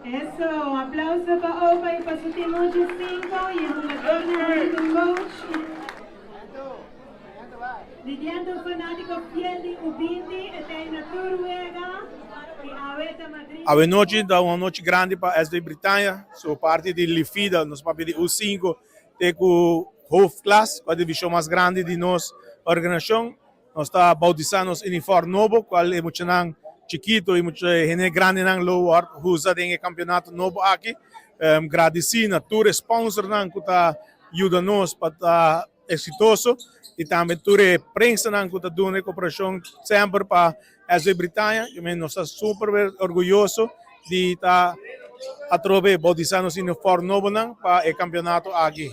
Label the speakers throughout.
Speaker 1: Eso, aplauso pa Opa y pa su team 85 y e hungadornan hunto cu coach. Lidiando un fanatico fiel di U20, e ta na tur wega y awe ta madrina.
Speaker 2: Awe nochi ta un anochi grandi pa SV Britannia, su parti di Lifida, nos papia di U5 te ku hoofdklas, ku a divishon mas grandi di nos organisashon. Nos ta bautisá nos uniform nobo, kual e muchanan chikito i mucha hende grandinan lo wòrdu usa den e kampionato nobo aki. Gradisí na tur e sponsornan ku ta yuda nos pa ta eksitoso i tambe tur e prensanan ku ta duna e koperashon semper pa SV Britannia. Nos ta super orguyoso di ta atrobe bautisá nos uniform nobonan pa e kampionato aki.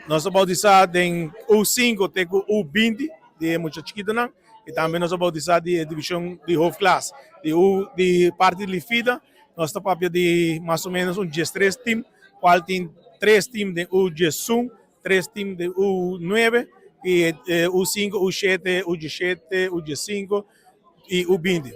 Speaker 2: Nos a bautisá den U5 te ku U20 di e mucha chikitonan i tambe nos a bautisá di e divishon di hoofdklas. Di U di parti di Lifida nos ta papia di mas o menos un 13 tim, kual tin tres tim den U11, tres tim den U9 i U5, U7, U17, U15 i U20.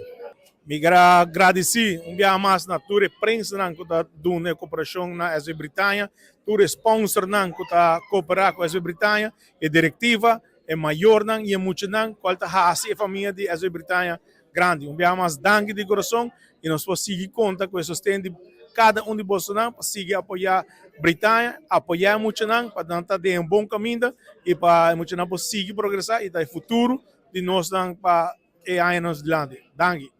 Speaker 2: Mi kier a gradisí un biaha mas na tur e prensanan ku ta duna e koperashon na SV Britannia, tur e sponsornan ku ta koperá ku SV Britannia, e direktiva, e mayornan i e muchanan kual ta hasi e famia di SV Britannia grandi. Un biaha mas danki di kurason i nos por sigui konta ku e sosten di kada un di bosonan pa sigui apoyá Britannia, apoyá e muchanan pa nan ta den e bon kaminda i pa e muchanan por sigui progresá i ta e futuro di nosnan pa e añanan dilanti. Danki.